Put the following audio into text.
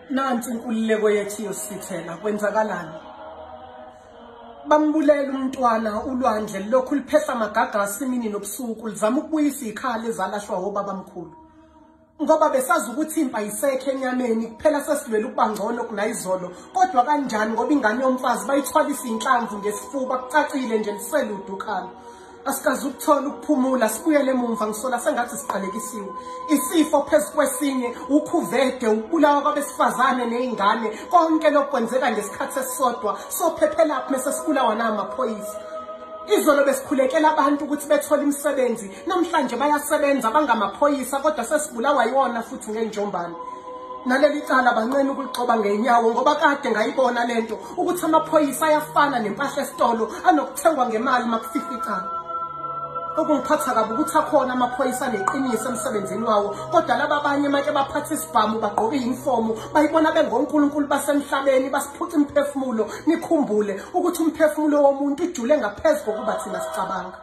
Nansi inkululeko yethu iyosithela, kwenzakalani? Bambulela umntwana ulwandle lokhu liphehla amagagasi imini nobusuku, lizama ukubuyisa ikhala ezalahlwa obabamkhulu. Ngoba besazi ukuthi impi ayisekho enyameni, kuphela sesilwela ukuba ngcono kunayizolo. Kodwa kanjani ngoba ingane yomfazi bayithwalisa inhlamvu ngesifuba, kucacile nje liselude ukhalo. Asikaze ukuthola ukuphumula, sibuyele emumva, ngisola sengathi siqalekisiwe. Isifo phezu kwesinye, ukhuvede, ukubulawa kwabesifazane nezingane, konke lokhu kwenzeka ngesikhathi esisodwa. Sophephelaphi mase sibulawa namaphoyisa? Izolo besikhulekela abantu ukuthi bethole imisebenzi, namhlanje bayasebenza bangamaphoyisa, kodwa sesibulawa yiwona futhi ngenjombane. Naleli cala banqena ukulixoba ngenyawo, ngoba kade ngayibona lento ukuthi amaphoyisa ayafana nempahla esitolo, anokuthengwa ngemali makufifa icala. Okungiphatha kabi ukuthi akhona amaphoyisa aneqiniso emsebenzini wawo, kodwa laba abanye make baphatha isibhamu bagqoke iyunifomu, bayibona bengonkulunkulu basemhlabeni, basiphuca imiphefumulo. Nikhumbule ukuthi umphefumulo womuntu ujule ngaphezu kokuba thina sicabanga.